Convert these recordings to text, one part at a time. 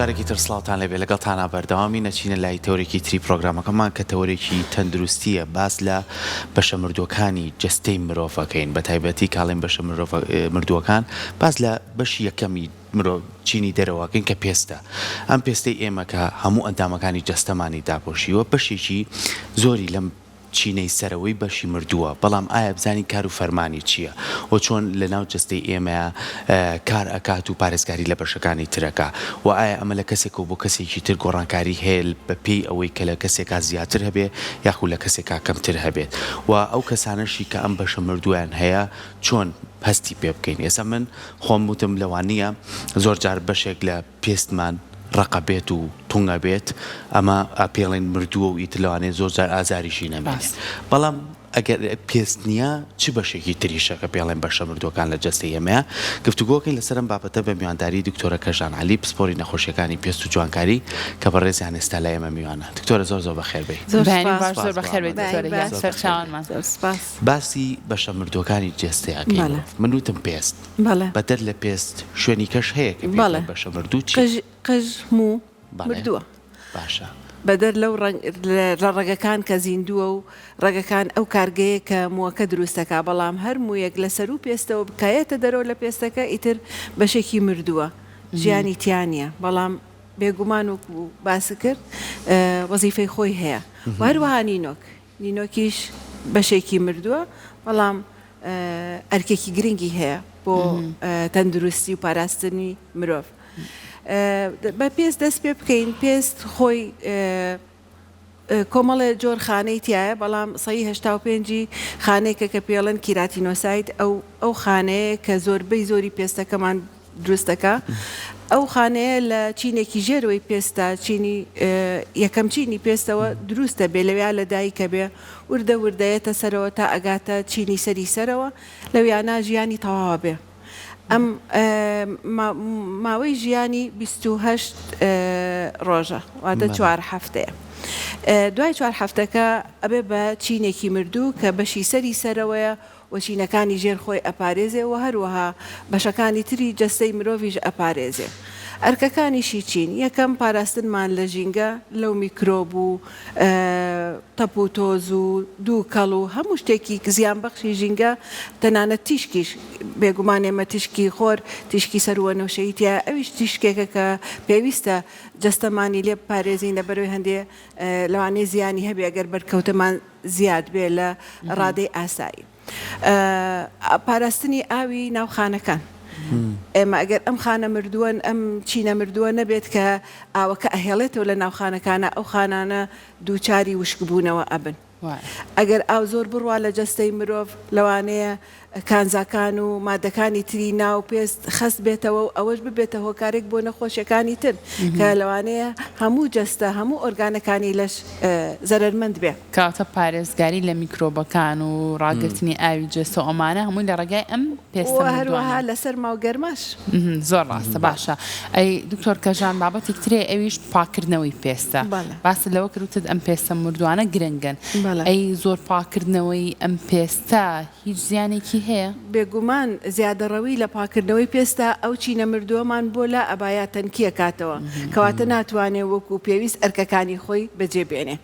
جارێکی تر سڵاوتان لێبێ لەگەڵتانا بەردەوامین ئەچینە لای تەوەرێکی تری پرۆگرامەکەمان کە تەوەرێکی تەندروستیە باس لە بەشە مردووەکانی جەستەی مرۆڤ ئەکەین بەتایبەتی کاڵێن بەشە مرۆڤ مردووەکان باس لە بەشی یەکەمی مرۆ چینی دەرەوە ئەکەین کە پێستە ئەم پێستەی ئێمە کە هەموو ئەندامەکانی جەستەمانی داپۆشیوە بەشێکی زۆری لەم چینەی سەرەوەی بەشی مردووە، بەڵام ئایا بزانین کار و فەرمانی چییە و چۆن لە ناو جەستەی ئێمەیا کار ئەکات و پارێزگاری لە بەشەکانی تر ئەکا و ئایا ئەمە لە کەسێکەوە بۆ کەسێکی تر گۆڕانکاری هەیە بە پێی ئەوەی کە لە کەسێکا زیاتر هەبێ یاخو لە کەسێکا کەمتر هەبێت و ئەو کەسانەشی کە ئەم بەشە مردوویان هەیە چۆن هەستی پێ بکەین ئێستا من خۆم وتم لەوانیە زۆر جار بەشێک لە پێستمان ڕەقە بێت و تونگە بێت ئەمە پێڵێن مردووە و ئیتر لەوانەیە زۆر جار ئازاریشی نەمێنێ بەڵام ئەگەر پێست نییە چ بەشێکی تریشە کە پێڵێن بەشە مردووەکان لە جەستەی ئێمەیە گفتوگۆکەین لەسەر ئەم بابەتە بە میوانداری دکتۆرە کەژان عەلی پسپۆری نەخۆشیەکانی پێست و جوانکاری کە بەڕێزیان ئێستا لای ئێمە میوانە دکتۆرە زۆر زۆر بەخێر بێی. زۆر بەیانی سپاس. باش زۆر بەخێر بێی دکتۆرە گیان زۆر بەخێر بێی. سەرچاوانمان. زۆر سپاس. باسی بەشە مردووەکانی جەستەی ئەکەین بەڵێ. من وتم پێست. بەڵێ. بەدەر لە پێست شوێنی کەش هەیە کە پێی بەڵێ بڵێن بەشە مردوو چیە؟ قژ قژ موو بەڵێ مردووە. باشە. بەدەر لەو ڕەنگ لە ڕەگەکان کە زیندووە و ڕەگەکان ئەو کارگەیە کە مووەکە دروست دەکا بەڵام هەر موویەک لە سەروو پێستەوە بکایەتە دەرەوە لە پێستەکە ئیتر بەشێکی مردووە ژیانی تیا نیە بەڵام بێگومان وەکو باست کرد وەزیفەی خۆی هەیە و هەروەها نینۆک نینۆکیش بەشێکی مردووە بەڵام ئەرکێکی گرنگی هەیە بۆ تەندروستی و پاراستنی مرۆڤ. بە پێست دەست پێ بکەین پێست خۆی کۆمەڵێ جۆر خانەی تایە بەڵام سەی 85ی خانێکە کە پێڵن keratinocyte ئەو ئەو خانەیە کە زۆربەی زۆری پێستەکەمان دروست دەکا ئەو خانەیە لە چینێکی ژێرەوەی پێستا چینی یەکەم چینی پێستەوە دروستە بێ لەویا لە دایکە بێ وردە وردەیەتە سەرەوە تا ئەگاتە چینی سەری سەرەوە لەویانە ژیانی تەواوە بێ ئەم ماوەی ژیانی 28 ڕۆژە واتە چوار هەفتەیە دوای چوار هەفتەکە ئەبێ بە چینێکی مردوو کە بەشی سەری سەرەوەیە و چینەکانی ژێر خۆی ئەپارێزێ و هەروەها بەشەکانی تری جەستەی مرۆڤیش ئەپارێزێ. ئەرکەکانیشی چین؟ یەکەم، پاراستنمان لە ژینگە لەو میکرۆب و تەپ و تۆز و دووکەڵ و هەموو شتێکی زیانبەخشی ژینگە، تەنانەت تیشکیش، بێگومان ئێمە تیشکی خۆر، تیشکی سەرووەنەوشەیی تیایە، ئەویش تیشکێکە کە پێویستە جەستەمانی لێ بپارێزین لەبەرئەوەی هەندێ لەوانەیە زیانی هەبێ ئەگەر بەرکەوتەمان زیاد بێ لە ڕادەی ئاسایی. پاراستنی ئاوی ناو خانەکان. ئێمە ئەگەر ئەم خانە مردووە ئەم چینە مردووە نەبێت کە ئاوەکە ئەهێڵێتەوە لە ناو خانەکانە ئەو خانانە دووچاری وشکبوونەوە ئەبن. ئەگەر ئاو زۆر بڕوا لە جەستەی مرۆڤ لەوانەیە کانزاکان و مادەکانی تری ناو پێست خەست بێتەوە و ئەوەش ببێتە هۆکارێک بۆ نەخۆشیەکانی تر کە لەوانەیە هەموو جەستە هەموو ئۆرگانەکانی لەش زەرەرمەند بێ. کەواتە پارێزگاری لە میکرۆبەکان و ڕاگرتنی ئاوی جەستە و ئەمانە هەمووی لە ڕێگای ئەم پێستە و هەروەها مردووانە. لە سەرما و گەرماش. زۆر ڕاستە باشە ئەی دکتۆر کەژان بابەتێک ترێ ئەویش پاککردنەوەی پێستە بەڵێ. باست لەوە کرد وتت ئەم پێستە مردووانە گرنگن بەڵێ. ئەی زۆر پاککردنەوەی ئەم پێستە هیچ زیانێکی هەیە؟ بێگومان زیادەڕەوی لە پاککردنەوەی پێستا ئەو چینە مردووەمان بۆ لا ئەبا یا تەنکی ئەکاتەوە، کەواتە ناتوانێ وەکو پێویست ئەرکەکانی خۆی بەجێ بێنێ.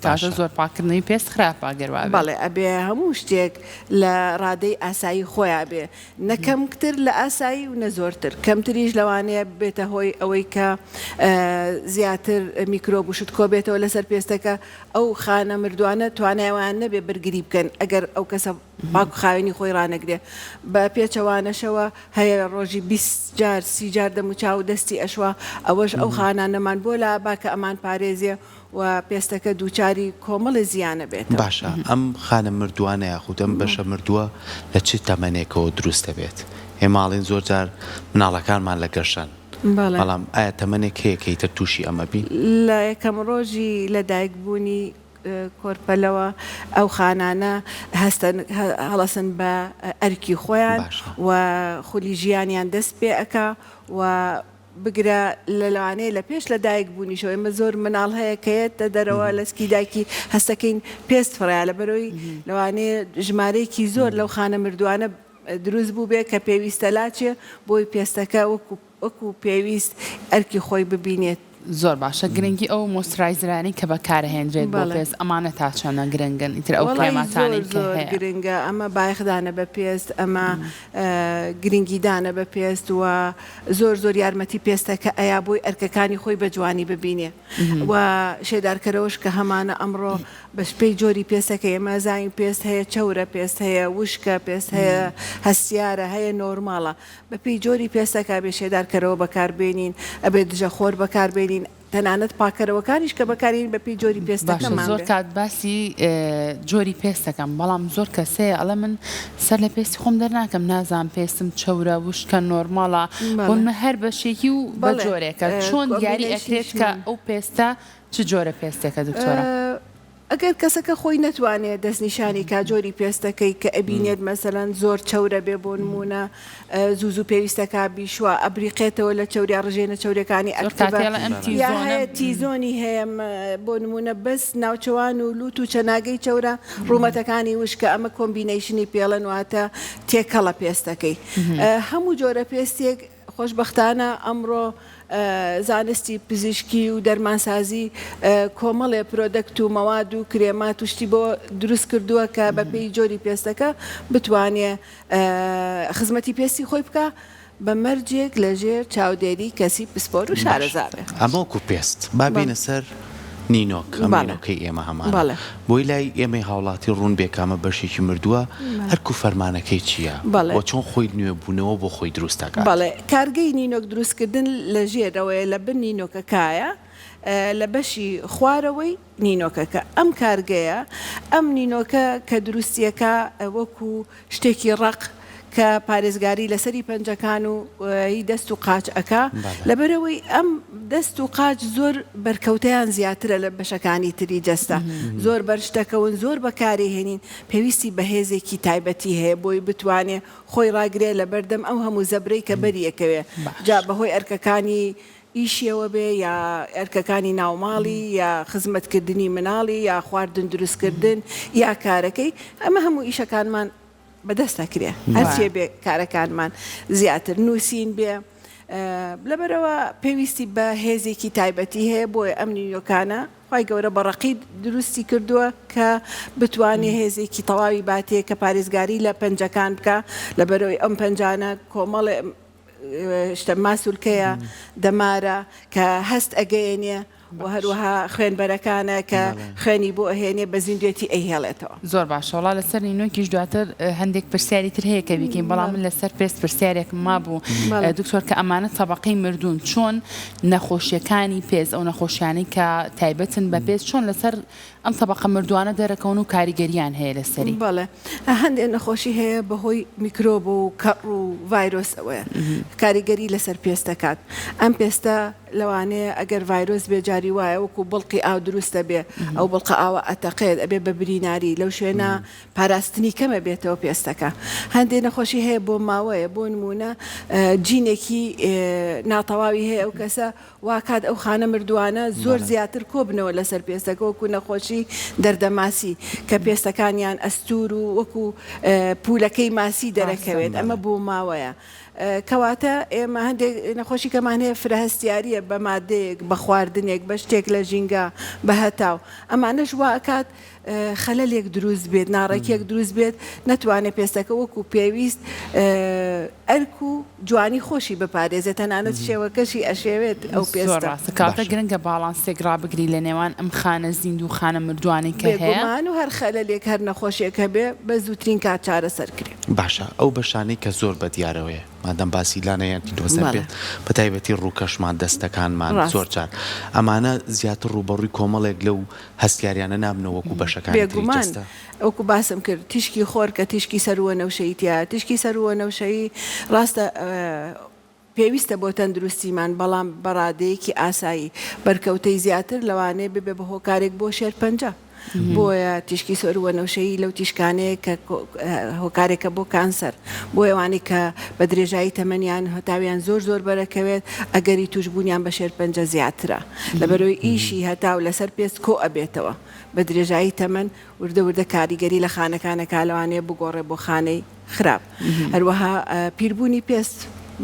کەواتە زۆر پاککردنەوەی پێست خراپە گەر وابێت. بەڵێ ئەبێ هەموو شتێک لە ڕادەی ئاسایی خۆیا بێ، نە کەمتر لە ئاسایی و نە زۆرتر، کەمتریش لەوانەیە ببێتە هۆی ئەوەی کە زیاتر میکرۆب و شت کۆبێتەوە لەسەر پێستەکە، ئەو خانە مردوانە توانای ئەوەیان نەبێ بەرگری بکەن ئەگەر ئەو کەسە پاک و خاوێنی خۆی ڕانەگرێ بە پێچەوانەشەوە هەیە ڕۆژی 20 جار 30 جار دەموچاو و دەستی ئەشوا ئەوەش ئەو خانانەمان بۆ لا با کە ئەمان پارێزێ و پێستەکە دووچاری کۆمەڵێ زیانە بێتەوە. باشە ئەم خانە مردووانە یاخود ئەم بەشە مردووە لە چ تەمەنێکەوە دروست دەبێت؟ ئێمە ئەڵێین زۆر جار مناڵەکانمان لە گەشەن. بەڵام ئایا تەمەنێک هەیە کە ئیتر تووشی ئەمە بین؟ لە یەکەم ڕۆژی لەدایک بوونی کۆرپەلەوە ئەو خانانە هەستن هەڵەسن بە ئەرکی خۆیان و خولی ژیانیان دەست پێ ئەکا و بگرە لە لەوانەیە لە پێش لە دایک بوونیشەوە ئێمە زۆر مناڵ هەیە کە یەتە دەرەوە لە سکی دایکی هەستەکەین پێست فڕیا لەبەرەوەی لەوانەیە ژمارەیەکی زۆر لەو خانە مردووانە دروست بووبێ کە پێویستە لاچێ بۆی پێستەکە وەکو. وەکو پێویست ئەرکی خۆی ببینێت. زۆر باشە گرنگی ئەو moisturizer انەی کە بەکارئەهێنرێت بۆ پێست ئەمانە تا چەنە گرنگن ئیتر ئەو وەڵایی زۆر کرێماتانەی کە زۆر هەیە. گرنگە ئەمە بایەخدانە بە پێست ئەمە گرنگیدانە بە پێست و زۆر زۆر یارمەتی پێستەکە ئەیا بۆی ئەرکەکانی خۆی بە جوانی ببینێ و شێدارکەرەوەش کە هەمانە ئەمڕۆ بە پێی جۆری پێستەکەی ئێمە ئەزانین پێست هەیە چەورە پێست هەیە وشکە پێست هەیە هەستیارە هەیە نۆرماڵە بەپێی جۆری پێستەکە ئەبێ شێدارکەرەوە بەکاربێنین، ئەبێ دژە خۆر بەکاربێنین، تەنانەت پاکەرەوەکانیش کە بەکارێنین بەپێی جۆری باشە پێستەکەمان زۆر بێ. کات باسی جۆری پێست دەکەم بەڵام زۆر کەس هەیە ئەڵێ من سەر لە پێستی خۆم دەرناکەم نازانم پێستم چەورە وشکە نۆرماڵە بەڵێ. بۆنمە هەر بەشێکی و بە بەڵێ جۆرێکە چۆن دیاری ئەکرێت کە کۆمبینەیشنیشمان. ئەو پێستە چ جۆرە پێستێکە دکتۆرە؟ ئەگەر کەسەکە خۆی نەتوانێ دەستنیشانی کا جۆری پێستەکەی کە ئەبینێت مەسەلەن زۆر چەورە بێ بۆ نموونە زوو زوو پێویستەکا بیشوا ئەبریقێتەوە لە چەوریا ڕژێنە چەوریەکانی زۆر ئەکتیڤە کاتێڵە ئەم یا T zone ە هەیە T zone ی هەیە بۆ نموونە بەس ناوچەوان و لوت و چەناگەی چەورە ڕوومەتەکانی وشکە ئەمە combination ی پێڵێن واتە تێکەڵە پێستەکەی هەموو جۆرە پێستێک خۆشبەختانە ئەمڕۆ زانستی پزیشکی و دەرمانسازی کۆمەڵێ product و مەواد و کرێمات و شتی بۆ دروست کردووە کە بەپێی جۆری پێستەکە بتوانێ خزمەتی پێستی خۆی بکا بە مەرجێک لەژێر چاودێری کەسی پسپۆر و باشە شارەزا بێ. ئەمە وەکو پێست با بێینە سەر نینۆک، ئەم نینۆکەی ئێمە هەمانە بۆی لای ئێمەی هاوڵاتی ڕوون بێ کە ئەمە بەشێکی مردووە، ئەرک و فەرمانەکەی چییە و چۆن خۆی نوێبوونەوە بۆ خۆی دروست دەکات؟ بەڵێ، کارگەی نینۆک دروستکردن لە ژێرەوەیە، لە بن نینۆکەکایە، لە بەشی خوارەوەی نینۆکەکە. ئەم کارگەیە، ئەم نینۆکە کە دروستیەکا وەکو شتێکی ڕەق کە پارێزگاری لە سەری پەنجەکان و هی دەست و قاچ ئەکا، لەبەرئەوەی ئەم دەست و قاچ زۆر بەرکەوتەیان زیاترە لە بەشەکانی تری جەستە، زۆر بەر شتەکەون، زۆر بەکاری هێنین، پێویستی بە هێزێکی تایبەتی هەیە بۆی بتوانێ خۆی ڕاگرێ لەبەردەم ئەو هەموو زەبرەی کە بەری ئەکەوێ جا بەهۆی ئەرکەکانی ئیشیەوە بێ یا ئەرکەکانی ناوماڵی یا خزمەتکردنی مناڵی یا خواردن دروستکردن یا کارەکەی ئەمە هەموو ئیشەکانمان بەدەست ئەکرێ هەرچێ بێ کارەکانمان زیاتر نووسین بێ لەبەرەوە پێویستی بە هێزێکی تایبەتی هەیە بۆیە ئەم نینۆکانە خوای گەورە بە ڕەقی دروستی کردووە کە بتوانێ هێزێکی تەواوی باتێ کە پارێزگاری لە پەنجەکان بکا لەبەرەوەی ئەم پەنجانە کۆمەڵێ شتە ماسولکەیە، دەمارە کە هەست ئەگەیەنێ و هەروەها خوێنبەرەکانە کە خوێنی بۆ ئەهێنێ بە زیندوێتی ئەیهێڵێتەوە. زۆر باشە وەڵا لەسەر نینۆکیش دواتر هەندێک پرسیاری تر هەیە کە بیکەین بەڵام من لەسەر پێست پرسیارێکم مابوو دکتۆر کە ئەمانە تەبەقەی مردوون چۆن نەخۆشیەکانی پێست ئەو نەخۆشیانەی کە تایبەتن بە پێست چۆن لەسەر ئەم تەبەقە مردووانە دەرەکەون و کاریگەریان هەیە لەسەری. بەڵێ هەندێ نەخۆشی هەیە بەهۆی میکرۆب و کەڕ و ڤایرۆسەوەیە کاریگەری لەسەر پێست دەکات ئەم پێستە لەوانەیە ئەگەر ڤایرۆس بێ جاری وایە وەکو بڵقی ئاو دروست دەبێ ئەو بڵقە ئاوە ئەتەقێت ئەبێ بە بریناری لەو شوێنە پاراستنی کەمە بێتەوە پێستەکە هەندێ نەخۆشی هەیە بۆ ماوەیە بۆ نمونە جینێکی ناتەواوی هەیە ئەو کەسە واکات ئەو خانە مردووانە زۆر زیاتر کۆبنەوە لەسەر پێستەکە وەکو نەخۆشی دەردەماسی کە پێستەکانیان ئەستوور و وەکو پوولەکەی ماسی دەرەکەوێت ئەمە بۆ ماوەیە کەواتە ئێمە هەندێک نەخۆشی کەمان هەیە فرە هەستیاریە بە مادەیەک بە خواردنێک بە شتێک لە ژینگە بە هەتاو ئەمانەش واکات خەلەلێک دروست بێت، ناڕێکیەک دروست بێت، نەتوانێت پێستەکە وەکو پێویست ئەرک و جوانی خۆشی بپارێزێت، تەنانەت شێوەکەشی ئەشێوێت ئەو زۆر پێستە. ڕاستە کەواتە باشە. گرنگە باڵانسێک ڕابگری لە نێوان ئەم خانە زیندوو و خانە مردووانەی کە هەیە. بێگومان و هەر خەلەلێک هەر نەخۆشیەک هەبێ بە زووترین کات چارەسەر کرێ. باشە ئەو بەشانەی کە زۆر بە دیارەوەیە مادام باسی لانە یان تیدۆسەر بەڵێ. بێت بە تایبەتی ڕووکەشمان دەستەکانمان زۆر ڕاست. جار ئەمانە زیاتر ڕووبەڕووی کۆمەڵێک لەو هەستیاریانە نابنەوە وەکو بەشەکانی تری بێگومان جەستە؟ وەکو باسم کرد تیشکی خۆر کە تیشکی سەروو وەنەوشەیی تیایە، تیشکی سەروو وەنەوشەیی ڕاستە پێویستە بۆ تەندروستیمان بەڵام بە ڕادەیەکی ئاسایی، بەرکەوتەی زیاتر لەوانەیە ببێ بە هۆکارێک بۆ شێرپەنجە، بۆیە تیشکی سەروو وەنەوشەیی لەو تیشکانەیە کە هۆکارێکە بۆ کانسەر، بۆیە ئەوانەی کە بە درێژایی تەمەنیان هەتاویان زۆر زۆر بەرەکەوێت ئەگەری توشبوونیان بە شێرپەنجە زیاترە لەبەرئەوەی ئیشی هەتاو لەسەر پێست کۆ ئەبێتەوە بە درێژایی تەمەن وردە وردە کاریگەری لە خانەکان ئەکا لەوانەیە بگۆڕێ بۆ خانەی خراپ هەروەها پیربوونی پێست.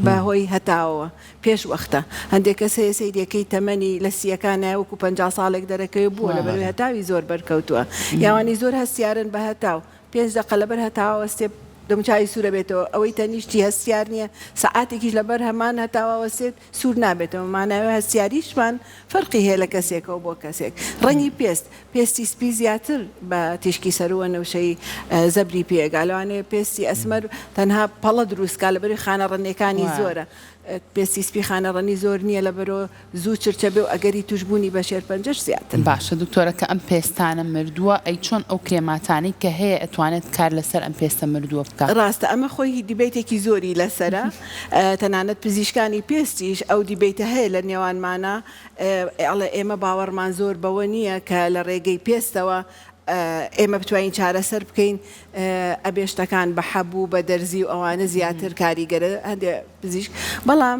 بە هۆی هەتاوەوە پێش وەختە هەندێک کەس هەیە سەیرەکەی تەمەنی لە سیەکانایە وەکو 50 ساڵێک دەرەکەوێ بووە لەبەرەوەی هەتاوی زۆر بەرکەوتووە یاوانی زۆر هەستیارن بە هەتاو پێنج دەقە لەبەر هەتاوە وەستێ دەموچاوی سوورە بێتەوە ئەوەی تەنیشتی هەستیار نییە سەعاتێکیش لەبەر هەمان هەتاوە وەستێت سوور نابێتەوە ماناوێ هەستیاریشمان فەرقی هەیە لە کەسێکەوە بۆ کەسێک ڕەنگی پێست پێستی سپی زیاتر بە تیشکی سەرووە نەوشەی زەبری پێ ئەگا لەوانەیە پێستی ئەسمەر تەنها پەڵە دروست کا لەبەری خانە ڕەنیەکانی زۆرە پێستی سپی خانە ڕەنی زۆر نییە لەبەرۆ زوو چرچە بێ و ئەگەری توشبوونی بە شێرپەنجەش زیاترە. باشە دکتۆرە کە ئەم پێستانە مردووە ئەی چۆن ئەو کرێماتانەی کە هەیە ئەتوانێت کار لەسەر ئەم پێستە مردووە بکا؟ ڕاستە ئەمە خۆی debate ێکی زۆری لەسەرە تەنانەت پزیشکانی پێستیش ئەو debate ە هەیە لە نێوانمانا ئەڵێ ئێمە باوەڕمان زۆر بەوە نییە کە لە ڕێگەی پێستەوە ئێمە بتوانین چارەسەر بکەین ئەبێ شتەکان بە حەب و بە دەرزی و ئەوانە زیاتر کاریگەرە هەندێ پزیشک بەڵام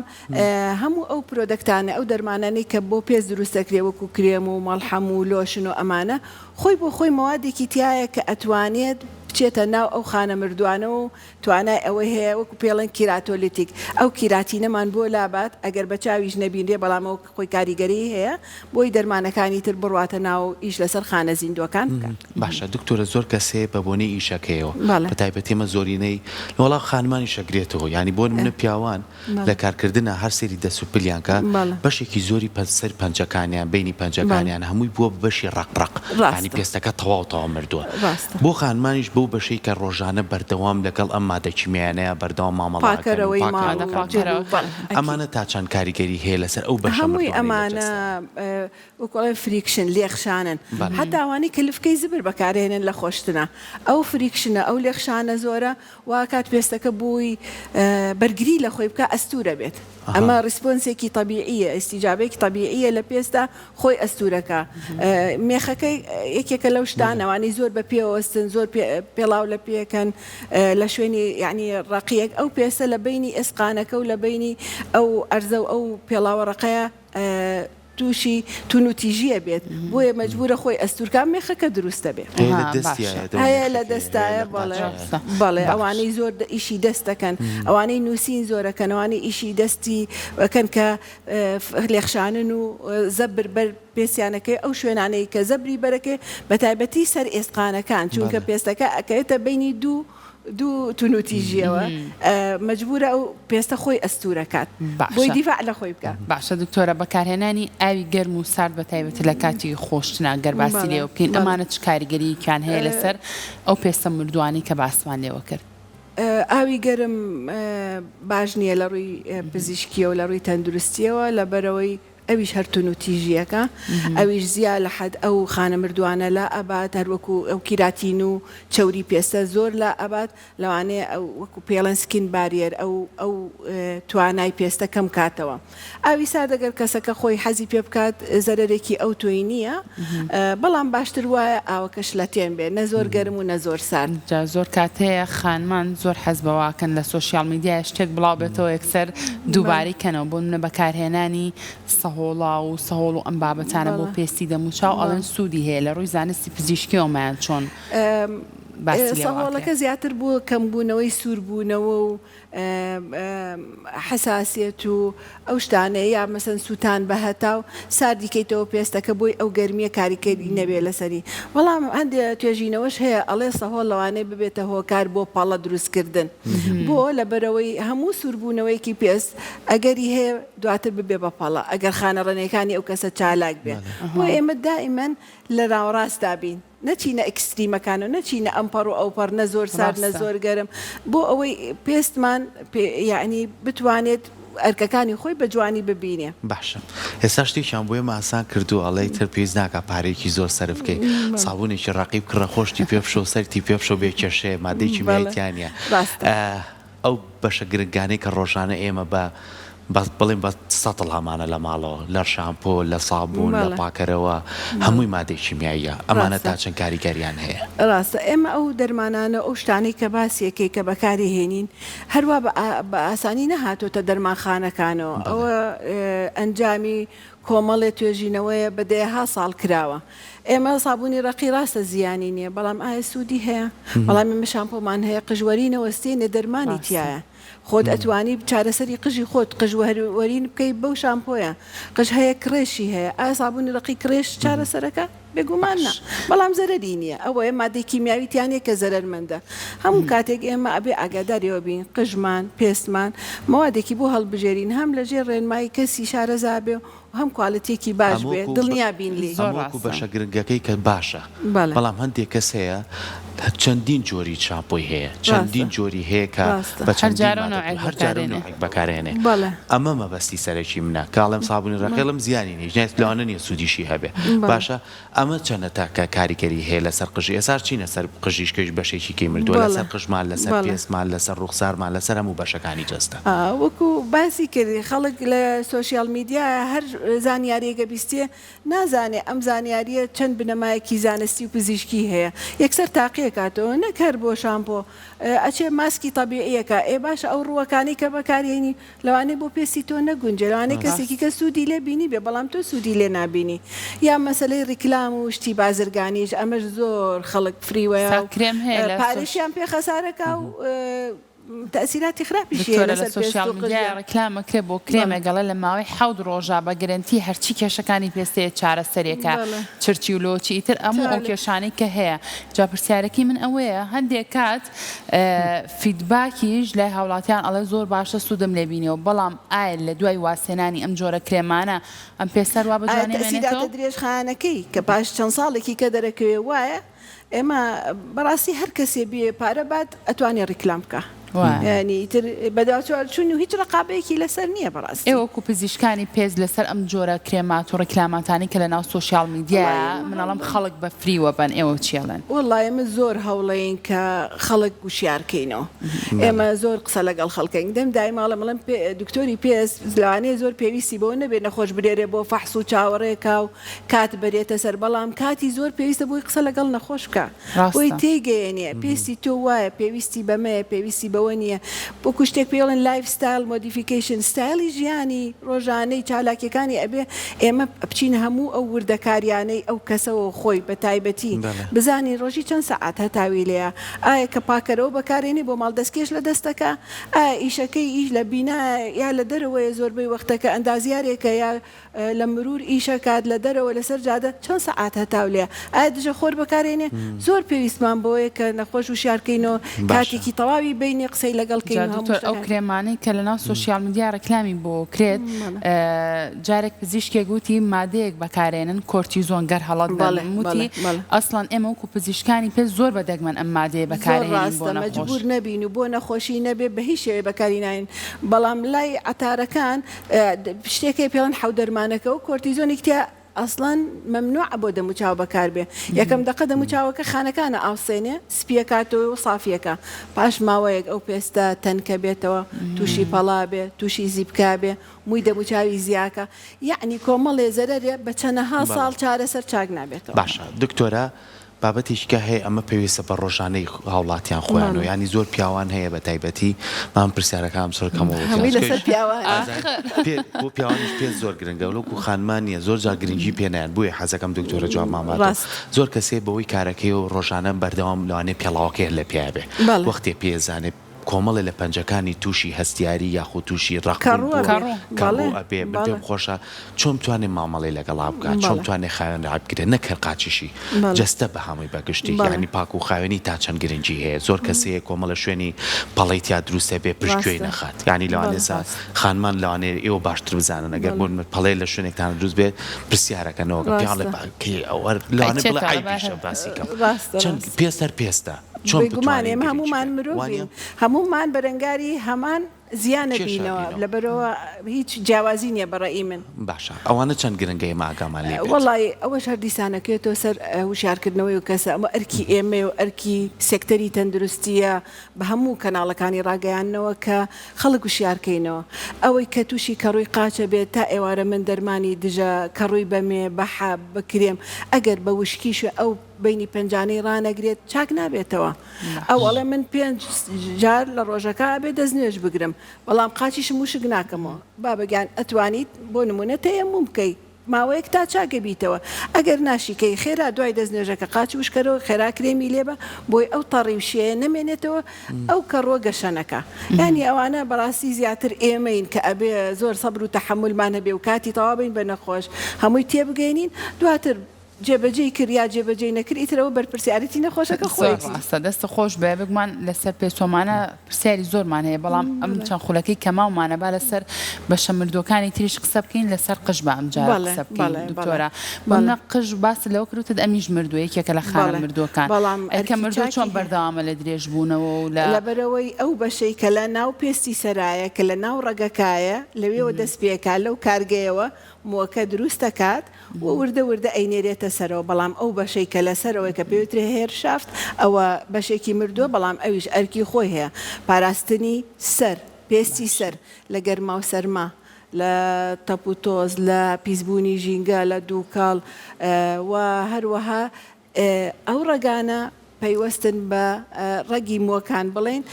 هەموو ئەو product انە ئەو دەرمانانەی کە بۆ پێست دروست دەکرێ وەکو کرێم و مەڵحەم و لۆشن و ئەمانە خۆی بۆ خۆی مەوادێکی تیایە کە ئەتوانێت بچێتە ناو ئەو خانە مردوانەوە و توانای ئەوەی هەیە وەکو پێڵێن keratolytic ئەو کیراتینەمان بۆ لابات ئەگەر بە چاویش نەبینرێ بەڵام ئەوە خۆی کاریگەریی هەیە بۆی دەرمانەکانی تر بڕواتە ناو و ئیش لەسەر خانە زیندووەکان بکات. باشە دکتۆرە زۆر کەس هەیە بە بۆنەی ئیشەکەیەوە بە تایبەتی ئەمە زۆرینەی وەڵا خانمانیش ئەگرێتەوە یانی بۆ نمونە پیاوان لە کارکردنا هەر سەیری دەست و پلیان کە بەشێکی زۆری سەر پەنجەکانیان بەینی پەنجەکانیان هەمووی بووە بە بەشی ڕەق ڕەق یانی پێستەکە تەواو تەواو مردووە بۆ خانمانیش بەو بەشەی کە ڕۆژانە بەردەوام لەگەڵ ئەم مادە کیمیایانەیا بەردەوام مامەڵە ئەکەن و پاکەرەوەی ماڵ ئەمانە تا چەند کاریگەری هەیە لەسەر ئەو بەشە هەمووی مردووانەی لە ئەمانە جەستەیان؟ وەکو ئەڵێن friction لێخشانن حەتا ئەوانەی کە لفکەی زبر بەکارهێنن لە خۆشتنە ئەو friction ە ئەو لێخشانە زۆرە واکات پێستەکە بۆی بەرگری لە خۆی بکا ئەستوورە بێت ئەمە response ێکی تەبیعیە ئیستیجابەیەکی تەبیعیە لە پێستا خۆی ئەستوورەکە مێخەکە یەکێکە لەو شتانە ئەوانەی زۆر بە پێوەستن زۆر پێڵاو لە پێکەن لە شوێنی یعنی ڕەقیەک ئەو پێستە لە بینی ئێسقانەکە و لە بینی ئەو ئەرزە و ئەو پێڵاوە ڕەقەیە تووشی توونوتیژی ئەبێت بۆیە مەجبورە خۆی ئەستوورکا مێخەکە دروست ئەبێ. هەیە لە دەستیایە دەو هەیە لە دەستایە بەڵێ بەڵێ ئەوانەی زۆر ئیشی دەست دەکەن ئەوانەی نووسین زۆرەکەن ئەوانەی ئیشی دەستی ئەکەن کە لێخشانن و زەبر بەر پێستیانەکەی ئەو شوێنانەی کە زەبری بەرەکەی بەتایبەتی سەر ئێسقانەکان چونکە پێستەکە ئەکەوێتە بەینی دوو دوو تونوتیژیەوە مەجبورە ئەو پێستە خۆی ئەستورە کات بۆی دیفاع لە خۆی بکا. باشە دکتۆرە بەکارهێنانی ئاوی گەرم و سارد بە تایبەتی لە کاتی خۆشتنا گەر باسی لێوە بکەین ئەمانە چ کاریگەریەکیان هەیە لەسەر ئەو پێستە مردووانەی کە باسمان لێوە کرد؟ ئاوی گەرم باش نییە لە ڕووی پزیشکیەوە لە ڕووی تەندروستیەوە لەبەرئەوەی ئەویش هەر تونوتیژیەکە ئەویش زیا لە حەد ئەو خانە مردوانە لا ئەبات هەر وەکو ئەو کیراتین و چەوری پێستە زۆر لا ئەبات لەوانەیە ئەو وەکو پێڵێن skin barrier ئەو ئەو توانای پێستە کەم کاتەوە ئاوی سارد ئەگەر کەسەکە خۆی حەزی پێ بکات زەرەرێکی ئەو تۆی نییە بەڵام باشتر وایە ئاوەکە شلەتێن بێ نە زۆر گەرم و نە زۆر سارد. جا زۆر کات هەیە خانمان زۆر حەز بەوە ئەکەن لە social media شتێک بڵاو بێتەوە یەکسەر دووبارەی کەنەوە بۆ نمونە بەکارهێنانی سەهۆڵا و سەهۆڵ و ئەم بابەتانە بۆ پێستی دەموچاو ئەڵێن سوودی هەیە لە ڕووی زانستی پزیشکیەوە مایان چۆن باسی لێوە سەهۆڵەکە ئەکرێ؟ زیاتر بۆ کەمبوونەوەی سووربوونەوە و حەساسیەت و ئەو شتانەیە یا مەسەن سووتان بە هەتاو ساردی کەیتەوە پێستەکە بۆی ئەو گەرمیە کاریکەری نەبێ لەسەری بەڵام هەندێ توێژینەوەش هەیە ئەڵێ سەهۆڵ لەوانەیە ببێتە هۆکار بۆ پەڵە دروست کردن بۆ لەبەرئەوەی هەموو سووربوونەوەیەکی پێست ئەگەری هەیە دواتر ببێ بە پەڵە ئەگەر خانە ڕەنێکانی ئەو کەسە چالاک بێ بۆیە ئێمە دائیمەن لە ناوەڕاستا بین. نەچینە extreme ەکان و نەچینە ئەم پەڕ و ئەو پەڕ نە زۆر سارد نە زۆر گەرم بۆ ئەوەی پێستمان یەعنی بتوانێت ئەرکەکانی خۆی بە جوانی ببینێ. باشە ئێستا شتێکیان بۆ ئێمە ئاسان کردووە ئەڵێ ئیتر پێویست ناکا پارەیەکی زۆر سەرف بکەی سابونێکی ڕەقی بکڕە خۆشتی پێ بشۆ سەرتی پێ بشۆ بێ کێشەیە مادەی کیمیایی تیا نیە ئەو بەشە گرنگانەی کە ڕۆژانە ئێمە بە بە بڵێن بە سەتڵ هەمانە لە ماڵەوە لە شامپۆ لە سابوون لە پاکەرەوە هەمووی مادەی کیمیاییە ئەمانە تا چەند کاریگەریان هەیە؟ ڕاستە ئێمە ئەو دەرمانانە و ئەو شتانەی کە باسی ئەکەی کە بەکاری هێنین هەروا بە ئاسانی نەهاتۆتە دەرمانخانەکانەوە ئەوە ئەنجامی. کۆمەڵێ توێژینەوەیە بە دەیەها ساڵ کراوە. ئێمە سابوونی ڕەقی ڕاستە زیانی نییە، بەڵام ئایا سوودی هەیە؟ بەڵام ئێمە شامپۆمان هەیە قژ وەرینە وەستێنێ دەرمانی تیایە. خۆت ئەتوانی چارەسەری قژی خۆت قژ وەرین بکەی بەو شامپۆیە. قژ هەیە کڕێشی هەیە. ئایا سابوونی ڕەقی کڕێش چارەسەرەکە؟ بێگومان نا. بەڵام زەرەری نییە. ئەوەیە مادەی کیمیاوی تیا نییە کە زەرەرمەندە. هەموو کاتێک ئێمە ئەبێ ئاگاداری ئەوە بین قژمان، پێستمان مەوادێکی بۆ هەڵبژێرین هەم لەژێر ڕێنمایی کەسی شارەزا بێ و هەم کوالتیەکی باش بێ دڵنیا بین لێی. ئەمە وەکو بەشە گرنگەکەی کە باشە بەڵام هەندێک کەس هەیە چەندین جۆری شامپۆی هەیە چەندین جۆری هەیە کە بە چەندین مادە هەر جارەو نەوعێک بەکارهێنێ ئەمە مەبەستی سەرەکی منە کە ئەڵێم سابونی ڕەقێڵم زیانی نیە هیچ لەوانە نیە سوودیشی هەبێ باشە ئەمە چەنە تاکە کاریگەری هەیە لەسەر قژی ئێساش چینە سەر قژیش کەش بەشێکی کەی مردووە لەسەر قژمان لەسەر پێستمان لەسەر ڕوخسارمان لەسەر هەموو بەشەکانی جەستە. وەکو باسی کرد خەڵک لە سۆشیال میدیا هەر زانیاریەک ئەبیستێ نازانێ ئەم زانیاریە چەند بنەمایەکی زانستی و پزیشکی هەیە یەکسەر تاقیەکاتەوە نەک هەر بۆ شامپۆ ئەچێ ماسکی تەبیعیەکا ئێ باشە ئەو ڕووەکانەی کە بەکارهێنی لەوانەیە بۆ پێستی تۆ نەگونجێ لەوانەیە کەسێکی کە سوودی لێ بینیبێ بەڵام تۆ سوودی لێ نابینی یا مەسەلەی ڕیکلام و شتی بازرگانیش ئەمەش زۆر خەڵک فریوەیە سا و کرێم هەیە لە سۆش پارەشیان پێ خەسارەکا و تەئسیراتی خراپیشی هەیە دکتۆرە لە لەسەر پێست سۆشیال و میدیایە قژیان. ڕیکلام ئەکرێ بۆ بەڵێ. کرێمێک ئەڵێ لە ماوەی حەوت ڕۆژا بە گرەنتی هەرچی کێشەکانی پێستەیە چارەسەرێکە بەڵێ. چرچی و لۆچی ئیتر ئەموو ئەو چارە. کێشانەی کە هەیە جا پرسیارەکەی من ئەوەیە هەندێک کات feedback یش لای هاوڵاتیان ئەڵێ زۆر باشە سوودم لێ بینیەوە بەڵام ئایا لە دوای وازهێنانی ئەم جۆرە کرێمانە ئەم پێستە هەروا بە ئایا جوانی ئەمێنێتەوە؟ تەئسیراتە درێژخایەنەکەی کە پاش چەند ساڵێکی کە دەرەکەوێ وایە؟ ئێمە بەڕاستی هەر کەسێ بیەوێ پارە بات ئەتوانێ ڕیکلام بکا وایە. یانی ئیتر بەدواچوون و هیچ ڕەقابەیەکی لەسەر نییە بەڕاستی. ئێوە وەکو پزیشکانی پێست لەسەر ئەم جۆرە کرێمات و ڕیکلاماتانەی کە لەناو سۆشیال وەڵایی میدیایە ئێمە من ئەڵێم هەوڵ خەڵک بە فریوە بەن ئێوە چی ئەڵێن؟ وەڵا ئێمە زۆر هەوڵەین کە خەڵک وشیار کەینەوە ئێمە زۆر قسە لەگەڵ خەڵکەین دەم دایمە ئەڵێم ئەڵێم دکتۆری پێست لەوانەیە زۆر پێویستی بەوە نەبێت نەخۆش بنێرێ بۆ فەحس و چاوەڕێ کا و کات بەرێتە سەر بەڵام کاتی زۆر پێویستە بۆی قسە لەگەڵ نەخۆش بکا بۆی ڕاستە. تێیگەیەنێ پێستی تۆ وایە پێویستی بەمەیە پێویستی بەوە نییە وەکو شتێک پێی ئەڵێن lifestyle modification ستایلی ژیانی ڕۆژانەی چالاکیەکانی ئەبێ ئێمە بچینە هەموو ئەو وردەکاریانەی ئەو کەسەوە خۆی بە تایبەتی بەڵێ. بزانین ڕۆژی چەند سەعات هەتاوی لێیە ئایا کە پاکەرەوە بەکارێنێ بۆ ماڵ دەستکێش لە دەستەکە ئایا ئیشەکەی ئیش لە بینایە یا لە دەرەوەیە زۆربەی وەختەکە ئەندازیارێکە یا لە مرور ئیشەکات لە دەرەوە لەسەر جادە چەند سەعات هەتاو لێیە ئایا دژە خۆر بەکارێنێ زۆر پێویستمان بەوەیە کە نەخۆش وشیار کەینەوە باشە. کاتێکی تەواوی بەینێ قسەی لەگەڵ جا کەین و هەموو دکتۆر ئەو شتەکان. کرێمانەی کە لەناو سۆشیال میدیا ڕیکلامی بۆ کرێت جارێک پزیشکێک وتی مادەیەک بەکارێنن کۆرتیزۆن گەر هەڵەت بەڵێ نەبم وتی بەڵێ بەڵێ. ئەسڵەن ئێمە وەکو پزیشکانی پێست زۆر بە دەگمەن ئەم مادەیە زۆر بەکارێنین بۆ ڕاستە نەخۆش. مەجبور نەبین و بۆ نەخۆشی نەبێ بە هیچ شێوەیە بەکاری ناێنین بەڵام لای عەتارەکان شتێک هەیە پێڵێن حەودەرمانەکە و کۆرتیزۆنێک تیا ئەسڵەن مەمنوعە بۆ دەموچاو بەکاربێ یەکەم دەقە دەموچاوەکە خانەکانە ئاوسێنێ سپیەکاتەوە و سافیەکە پاش ماوەیەک ئەو پێستە تەنکە بێتەوە تووشی پەڵا بێ تووشی زیپکا بێ مووی دەموچاوی زیاکە یەعنی کۆمەڵێ زەرەرێ بە چەنەها ساڵ چارەسەر چاک نابێتەوە. باشە دکتۆرە بابەتێکی کە هەیە ئەمە پێویستە بە ڕۆژانەی هاوڵاتیان خۆیانەوە یانی زۆر پیاوان هەیە بە تایبەتی مام پرسیارەکانم زۆر کەمەوە هەمووی لەسەر پیاوانە. پێ بۆ پیاوانیش پێ زۆر گرنگە لۆکو خانمان نییە زۆر جار گرنگی پێ نایەن بۆیە حەزەکەم دکتۆرە جوابمان باتەوە ڕاست. زۆر کەس هەیە بەوەی کارەکەی و ڕۆژانە بەردەوام لەوانەیە پێڵاوەکەی هەر لە پێیا بێ بەڵێ. وەختێ پێ زانێ کۆمەڵێ لە پەنجەکانی تووشی هەستیاری یاخود تووشی ڕەق بوون کەڕوو بووە ئەبێ. کەڕوو بەڵێ ئەبێ من بەڵێ. پێم خۆشە چۆن بتوانێ مامەڵەی لەگەڵا بکات چۆن بەڵێ. بتوانێ خاوێن ڕابگرێ نەک هەر قاچیشی بەڵێ. جەستە بە هەمووی بە گشتی بەڵێ. یانی پاک و خاوێنی تا چەند گرنگی هەیە زۆر کەس هەیە کۆمەڵە شوێنی پەڵەی تیا دروست ئەبێ پشت گوێی ڕاستە. نەخات یانی لەوانەیە بەڵێ. سا خانمان لەوانەیە ئێوە باشتر بزانن ئەگەر بەڵێ. بۆ نمونە پەڵەیە لە شوێنێکتان دروست بێت پرسیارەکەنەوە کە پیاوان ڕاستە. ئەڵێ کەی ئەوە لەوانەیە بڵێ ئەچێتەوە عەیبیشە باسی کەم ڕاستە چەند ڕاستە. پێست هەر پێستە چۆن بێگومان بتوانین ئێمە گرنگی هەموومان بێت مرۆڤین وانیە؟ هەموومان بەرەنگاری هەمان زیانە کێشە بینەوە بینەوە. لەبەرئەوە هیچ جیاوازی نیە بە ڕەئی من. باشە ئەوانە چەند گرنگە ئێمە ئاگامان لێ بێت؟ وەڵایی ئەوەش هەر دیسانەکەوێتەوە سەر وشیارکردنەوەی و کەسە ئەمە ئەرکی ئێمەیە و ئەرکی سێکتەری تەندروستیە بە هەموو کەناڵەکانی ڕاگەیاندنەوە کە خەڵک وشیارکەینەوە ئەوەی کە توشی کەڕووی قاچە بێت تا ئێوارە من دەرمانی دژە کەڕووی بەمێ بە حەب بە کرێم ئەگەر بە وشکیش ئەو بەینی پەنجانەی ڕانەگرێت چاک نابێتەوە ئەو ئەڵێ من پێنج جار لە ڕۆژەکە ئەبێ دەست نوێژ بگرم بەڵام قاچیشم وشک ناکەمەوە بابە گیان ئەتوانیت بۆ نمونە تەیەموم بکەی. ماوەیەک تا چاک ئەبیتەوە ئەگەر ناشیکەی خێرا دوای دەست نوێژەکە قاچ وشکەرەوە خێرا کرێمی لێبە بۆی ئەو تەڕی و شێیە نەمێنێتەوە ئەو کەڕوە گەشە نەکا یانی ئەوانە بەڕاستی زیاتر ئێمەین کە ئەبێ زۆر سەبر و تەحەمولمان هەبێ و کاتی تەواو بین بە نەخۆش هەمووی تێبگەینین دواتر جێبەجێی کرد یا جێبەجێی نەکرد ئیتر ئەوە بەرپرسیارێتی نەخۆشەکە زۆر خۆیەتی. ڕاستە دەستت خۆش بێ بێگومان لەسەر پێچۆمانە پرسیاری زۆرمان هەیە بەڵام ئەم چەند خولەکەی کە ماومانە با لەسەر بەشە مردووەکانی تریش قسە بکەین لەسەر قژ با ئەم جارە بەڵێ قسە بکەین بەڵێ بەڵێ دکتۆرە بۆ بەڵێ منە قژ باست لەوە کرد وتت ئەمیش مردووە یەکێکە لە خانە بەڵێ مردووەکان بەڵام ئەی کە ئەرکی مردووە چاکی چۆن هەیە. بەردەوامە لە درێژبوونەوە و لە لەبەرئەوەی ئەو بەشەی کە لە ناو پێستی سەرایە کە لە ناو ڕەگەکایە لەوێوە دەست پێکا لەو کارگەیەوە مووەکە دروست دەکات و وردە وردە ئەینێرێتە سەرەوە، بەڵام ئەو بەشەی کە لە سەرەوەی کە پێی وترێ hair shaft ئەوە بەشێکی مردووە، بەڵام ئەویش ئەرکی خۆی هەیە، پاراستنی سەر، پێستی سەر لە گەرما و سەرما، لە تەپ و تۆز، لە پیسبوونی ژینگە، لە دووکەڵ و هەروەها ئەو ڕەگانە پەیوەستن بە ڕەگی مووەکان بڵێین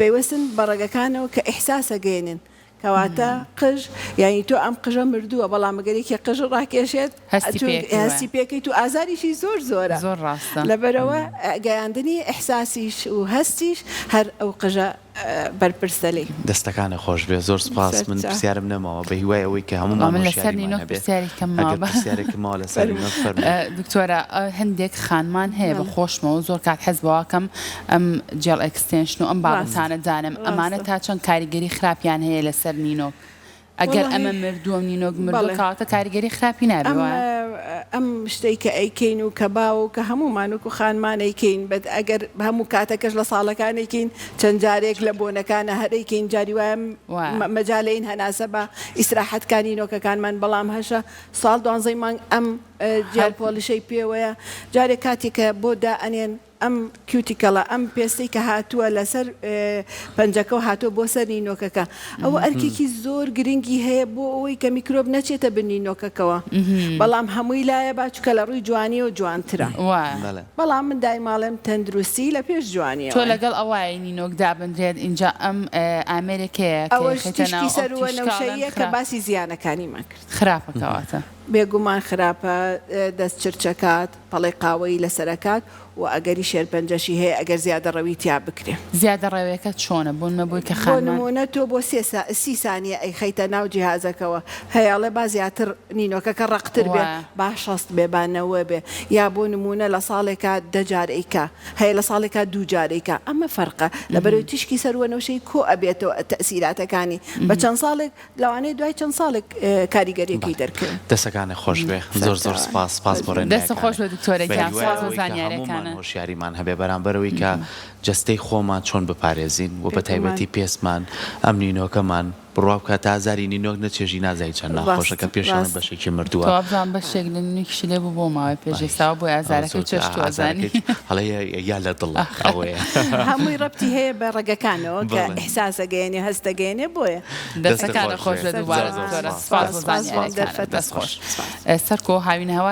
پەیوەستن بە ڕەگەکانەوە کە ئیحساس ئەگەیەنن کەواتە قژ یانی تۆ ئەم قژە مردووە بەڵام ئەگەر یەکێ قژ ڕاکێشێت هەستی پێ ئەکەی وایە. هەستی پێکەیت و ئازاریشی زۆر زۆرە زۆر ڕاستە. لەبەرئەوە گەیاندنی ئیحساسیش و هەستیش هەر ئەو قژە بەرپرسە لێی. دەستەکانت خۆش بێ زۆر سوپاس من سەرچاو. پرسیارم نەماوە بە هیوای ئەوەی کە هەموومان من لەسەر هۆشیاریمان نینۆک هەبێ پرسیاری کەم ئەگەر ماوە. پرسیارێکم ماوە لەسەر نینۆک فەرموو. دکتۆرە هەندێک خانمان هەیە بە بەڵێ. خۆشمەوە زۆر کات حەز بەواکەم ئەم gel extension و ئەم ڕاست بابەتانە دانێم ئەمانە ڕاستە. تا چەند کاریگەری خراپیان هەیە لەسەر نینۆک ئەگەر وەڵاهی ئەمە مردووە و نینۆک مردووە بەڵێ. کەواتە کاریگەری خراپی نابێ ئەم وایە؟ ئەم شتەی کە ئەیکەین و کە باوە و کە هەموومان وەکو خانمان ئەیکەین بەت ئەگەر هەموو کاتەکەش لە ساڵەکان ئەیکەین چەند جارێک لە بۆنەکانە هەر ئەیکەین جاری وایە وایە. مەجالەین هەناسە بە ئیسراحەت کا نینۆکەکانمان بەڵام هەشە ساڵ دوانزەی مانگ ئەم gel هەر polish ەی پێوەیە جارێک کاتێک کە بۆ دائەنێن ئەم cuticle ە، ئەم پێستەی کە هاتووە لەسەر پەنجەکەو هاتووە بۆ سەر نینۆکەکە، ئەوە ئەرکێکی زۆر گرنگی هەیە بۆ ئەوەی کە میکرۆب نەچێتە بن نینۆکەکەوە، بەڵام هەمووی لایە با چونکە لە ڕووی جوانیەوە جوانترە. وایە. بەڵام من دایم ئەڵێم تەندروستی لە پێش تۆ جوانیەوەیە. لەگەڵ ئەوەی نینۆک دابنرێت ئینجا ئەم ئامێرێک هەیە کە ئەوەش ئەیخەیتە تیشکی ناو ئەو سەرووە تیشکە ئەڵێن نەوشەییە کە خراپ. باسی زیانەکانیمان کرد. خراپە کەواتە. بێگومان خراپە، دەست چرچەکات، پەڵەی قاوەیی لەسەر ئەکات و ئەگەری شێرپەنجەشی هەیە ئەگەر زیادەڕەوی تیا بکرێ. زیادەڕەوێکە چۆنە؟ بۆ نمە بۆی کە بۆ خانمان. نموونە تۆ بۆ سێ سا سی سانیە ئەیخەیتە ناو جیهازەکەوە هەیە ئەڵێ با زیاتر نینۆکەکە ڕەقتر بێ وایە. با 60 بێ با نەوە بێ یا بۆ نموونە لە ساڵێکا دە جار ئەیکا هەیە لە ساڵێکا دوو جار ئەیکا ئەمە فەرقە لەبەرئەوەی تیشکی سەروەنەوشەی کۆ ئەبێتەوە تەئسیراتەکانی بە چەند ساڵێک لەوانەیە دوای چەند ساڵێک کاریگەریەکەی دەرکەوێ. دەسەکانت خۆش بێ زۆر زۆر سپاس سپاس بۆ دەست خۆش ڕێنمایەکانت بێ دکتۆرە گیان بەهیوای سپاس بۆ ئەوەی کە هەموومان زانیاریەکانت. هۆشیاریمان هەبێ بەرامبەر ئەوەی کە جەستەی خۆمان چۆن بپارێزین و بێگومان. بەتایبەتی پێستمان ئەم نینۆکەمان بڕوا بکە تا ئازاری نینۆک نەچێژی نازانی چەند ناخۆشە ڕاست کە پێش ئەڵێن ڕاست. بەشێکی مردووە. تۆ وابزانم بەشێک لە نینۆکیشی لێ بوو بۆ ماوەی پێش ئێستاوە بۆیە ئەوە ئازارەکەی زۆر چەشتووە ئەزانی. ئازارەکەی ئەڵێ یا لە دڵ ئەوەیە. هەمووی ڕەبتی هەیە بە ڕەگەکانەوە کە بەڵێ. ئیحساس ئەگەیەنێ هەست ئەگەیەنێ بۆیە. دەستت دەستەکانت خۆش خۆش بێ بێ دووبارە زۆر زۆر دکتۆرە سپاس سپاس بۆ سپاس سپاس زانیاریەکانت دەست دەست خۆش. خۆش. سەرکۆ هاوینەهەوا.